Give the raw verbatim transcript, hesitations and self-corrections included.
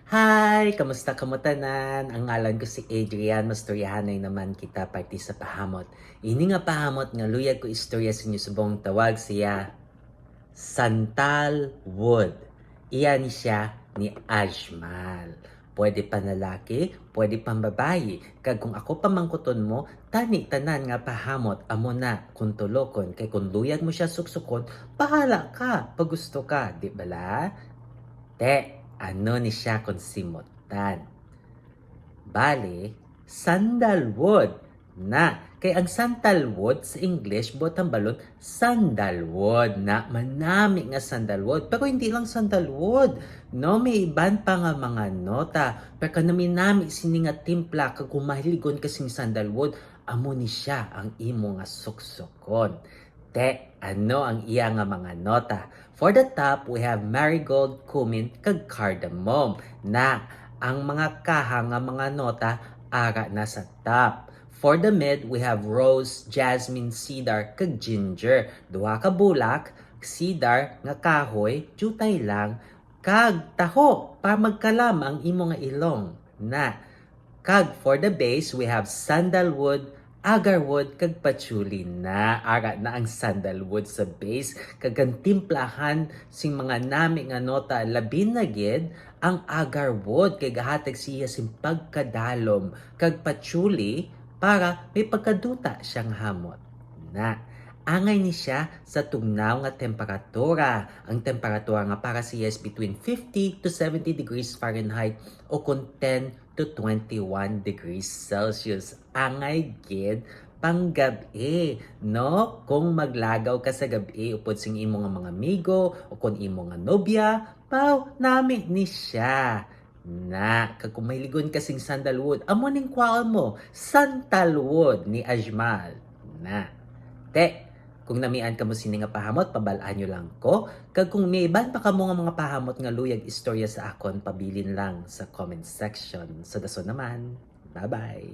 Hi! Kamusta kamo tanan? Ang ngalan ko si Adrian. Mastoryahanay naman kita parte sa pahamot. Ini nga pahamot nga luyag ko istorya sa inyo subong tawag siya Santal Wood. Iya ni siya ni Ajmal. Pwede panlalaki, pwede pambabayi. Kag kung ako pamangkuton mo, tani tanan nga pahamot amo na kung tulokon. Kay kung luyag mo siya suksukon, bahala ka, pagusto ka, di bala? Te, ano ni siya kon simutan? Bali, sandalwood na. Kay ang sandalwood sa English, buot hambalon, sandalwood na. Manami nga sandalwood. Pero hindi lang sandalwood, no? May iban pa nga mga nota. Pero kung naminami sini nga timpla, kag kung mahiligon ka sing sandalwood, amo ni siya ang imo nga suksukon. Te, ano ang iya nga mga nota? For the top, we have marigold, cumin, kag cardamom. Na, ang mga kaha nga mga nota, ara na sa top. For the mid, we have rose, jasmine, cedar, kag ginger. Duha ka bulak, cedar nga kahoy, diutay lang, kag taho para magkalam ang imo nga ilong. Na, kag for the base, we have sandalwood, agarwood, kag patchouli. Na, ara na ang sandalwood sa base, kag ang timplahan sing mga nami nga nota, labi na gid ang agarwood, kay gahatag siya sing pagkadalom, kag patchouli para may pagkaduta siyang hamot. Na, angay ni siya sa tugnaw nga temperatura. Ang temperatura nga para siya is between fifty to seventy degrees Fahrenheit o kon ten to twenty-one degrees Celsius. Angay gid pang gab-i, no? Kung maglagaw ka sa gab-i upod sing imo nga mga amigo o kon imo nga nobya, paw, nami ni siya. Na, kag kung mahiligon ka sing sandalwood, amo ning kwaon mo, santalwood ni Ajmal. Na. Te, kung namian kamo sini nga pahamot, pabal-an nyo lang ko. Kag kung may iban pa kamo nga mga pahamot nga luyag istorya sa akon, pabilin lang sa comment section. Sa dason naman. Bye-bye!